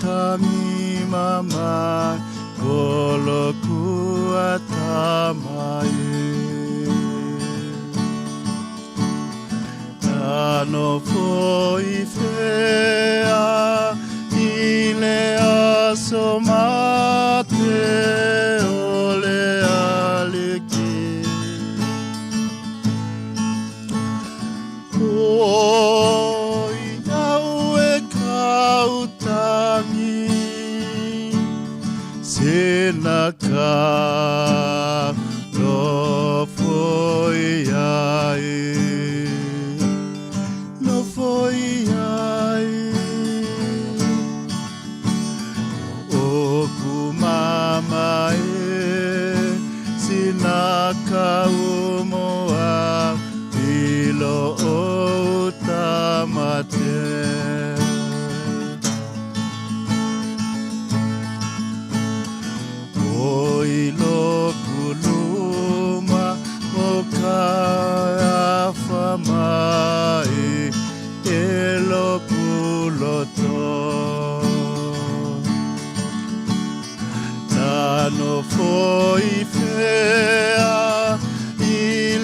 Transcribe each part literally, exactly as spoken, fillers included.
tagi mamae, ko loku ʻa tama ʻe. Tano foʻi feia ʻi te aso mate ʻo te ʻAliki. Oi au ʻe kau tagi, se na ka nofo ai, nofo ai. ʻOku mamae, sina kau mo au ʻi loʻu tamate. Oi loku luma mo ka afa mai e loku loto. Tano foʻi feia ʻi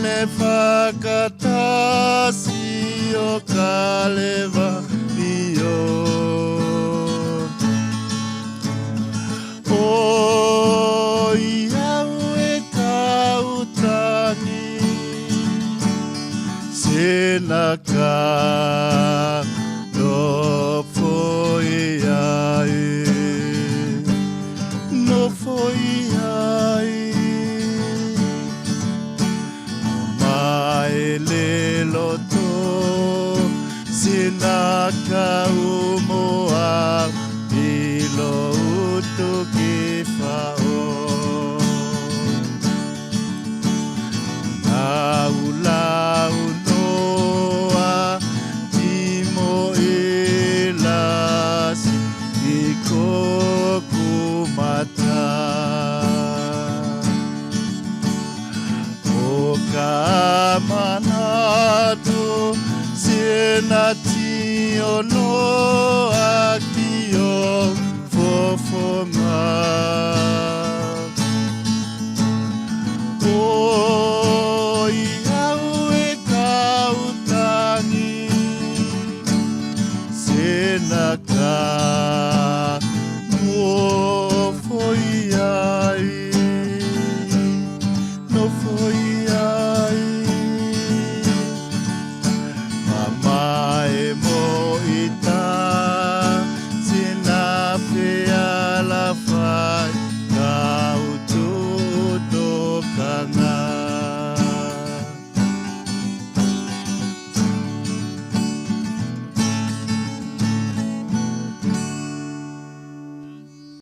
te fakatasi ʻo Kalevalio. Oi au ʻe kau tagi, se na ka nofo ai, nofo ai. Mai le loto, sina kau mo au ʻi loʻu tuki fao. Nau lau noa timo ʻi lasi ʻi koku mata. ʻO ka manatu, se na tio noa ki ʻo fofoga. Oi au ʻe kau tagi, se na ka nofo ai, nofo ai.